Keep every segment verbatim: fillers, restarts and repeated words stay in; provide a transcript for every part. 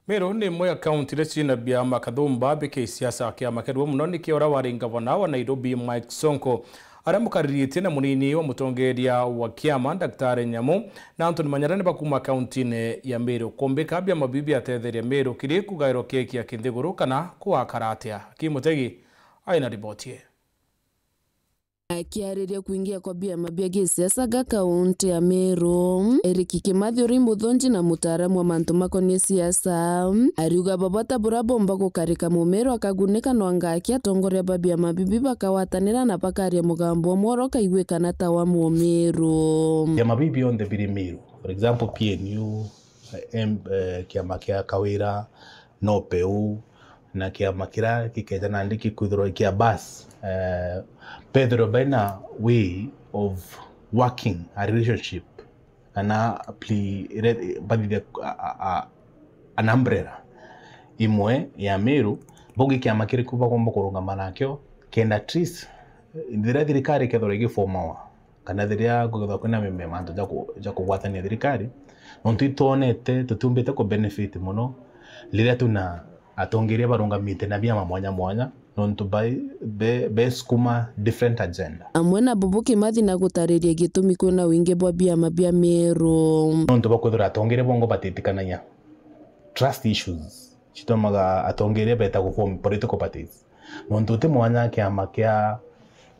Meru ni imwe ya kaunti iria ciina biama kathumba bia kisiasa. Kiama kiarua mono ni kia uria wari ngavana wa Nairobi, Mike Sonko, aria mukariritie na munini wa mutongeria wa kiama, Daktari Nyamu, na Anthony Manyara ni bakuma kauntine ya Meru. Kumbika biama biu biatetheria Meru kiri kugairwa keki ya kinthiguru kana kugakara atia? Kimutegi aina riboti ii. Akiariria kuingia kwa biama bia gisiasa ga kaunti ya Meru, Eric Kimathi uri muthonji na mutaaramu wa mantu makonie siasa, ariuga babata bura bomba gukarika Mumeru akagunika no anga aki atongoria ba biama bibi bakawatanira na bakaria mugambo umwe uria ukaiguikana ta wa Mumeru. Biama bibi bionthe biri Meru, for example, P N U, em, eh, kiama kia Kawira, NOPEU, na kiama kiria gikeja nandi gikwithirwa kia bus, eh, bethirwe baina way of working a relationship, kana pli-, re-, bathithia a, a, a, an umbrella imwe ya Meru, bauge kiama kiriku bagomba kurungama nakio, kenda at least, eh, riria thirikari ikethirwa igifomawa, kana riria kugethwa kwina me-, me-, mantu ja ku-, ja kugwatania thirikari, nontu itwonete tutiumbite ku benefit mono riria twina atongeria barungamite na biama mwanya mwanya, nontu bai-, be-, besukuma different agenda. Amwe na bubu Kimathi na gutariria gitumi kwina wingi bwa biama bia Meru. Nontu bwa kwithirwa atongeria bongo batitikanagia, trust issues citumaga atongeria beta ku form political parties. Nontu ti mwanya kiama kia,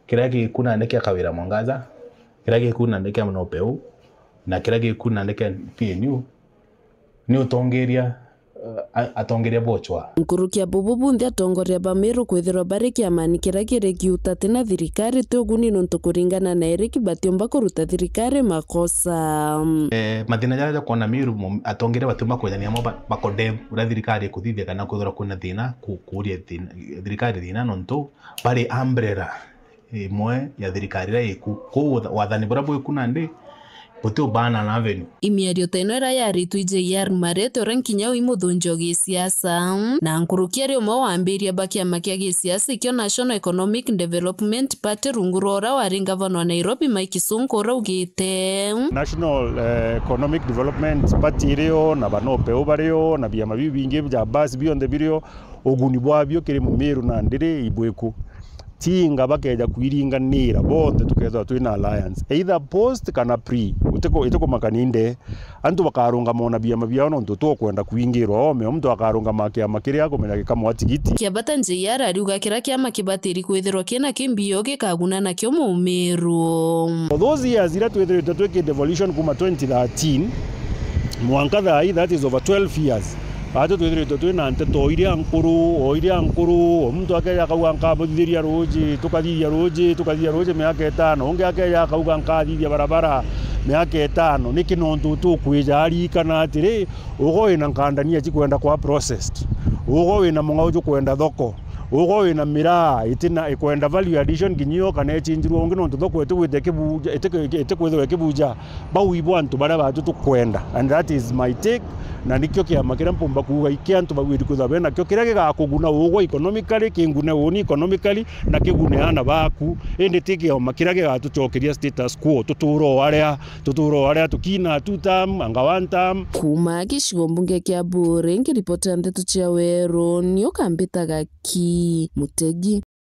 kiria giku nandi kia Kawira Mwangaza, kiria giku nandi kia NOPEU, na kiria giku nandi kia P N U, ni utongeria, eh, a-, atongeria bochwa. Nkuruki ya bubu bunthe atongoria ba Meru kwithirwa bari kiamani kiria kiri giuta ti na thirikari ti uguni nontu kuringana na Eric batiumba kuruta thirikari makosa. Eh, mathina jaria jakwona Meru mu-, atongeria batiumba kwejania mo ba-, bakondem uria thirikari ikuthithia kana kwithirwa kwina thina ku-, kuuria thina, thirikari thina nontu bari umbrella imwe ya thirikari iria iku. Kwou watha-, wathani buria bwiku nandi buti ubana na avenue. Imiario ta ino iria yaritwe i J R Marete uria nkinya uu i muthunji o gisiasa, na nkuruki ari umwe wa ambiria ba kiama kia gisiasa ikio National Economic Development Party rungu rwa uria wari ngavana wa Nairobi Mike Sonko uraugite. National, eh, Economic Development Party irio na ba NOPEU bario na biama biu bingi ja bus bionthe birio, uguni bwabio kiri Mumiru nandi ri ibwiku. Ti inga bakeja kwiringanira bonthe tukethirwa twina alliance, either post kana pre, utiku-, itikumakania inde. Antu bakarungama ona biama biao nontu tukwenda kwingirwa ome, o muntu akarungama kiama kiria akumenya gikamwa tigiti. Kia bata J R ariuga kiria kiama kibatiri kwithirwa kina kimbio gikaguna nakio Mumiru. For those years iria twithiritwe twi ki devolution kuma twenty thirteen mwanka thaa ii, that is over twelve years. Atu twithiritwe twina nteto o iria nkuru, o iria nkuru, o muntu akeja akauga, "Nkabuthithiria ruuji, tukathithia ruuji, tukathithia ruuji miaka itano." Ungi akeja akauga, "Nkathithia barabara miaka itano." Niki? Nontu tukwija arikana atiri, ugo wina nkandania cikwenda kwa processed, ugo wina mung'au jukwenda thoko, ugo wina miraa itina ikwenda value addition kinyio kana ichinjirwa ungi, nontu thoko itigwite kibuja, itikwithirwa ikibuja. Bau ibo antu baria batu tukwenda, and that is my take, na nikio kiama kiria mpumba kuuga iki antu bagwiri kwithirwa benakio, kiria gigakuguna ugwe economically, kingune uni economically, na kigune ana baku, indi ti kiama kiria gigatucokeria status quo, tuture o aria, tuture o aria tukina two term, anga one term. Kuma gicigo mbunge kia Buuri, nkiripotera ndeto cia Weru, ni ukambitaga Ki Mutegi.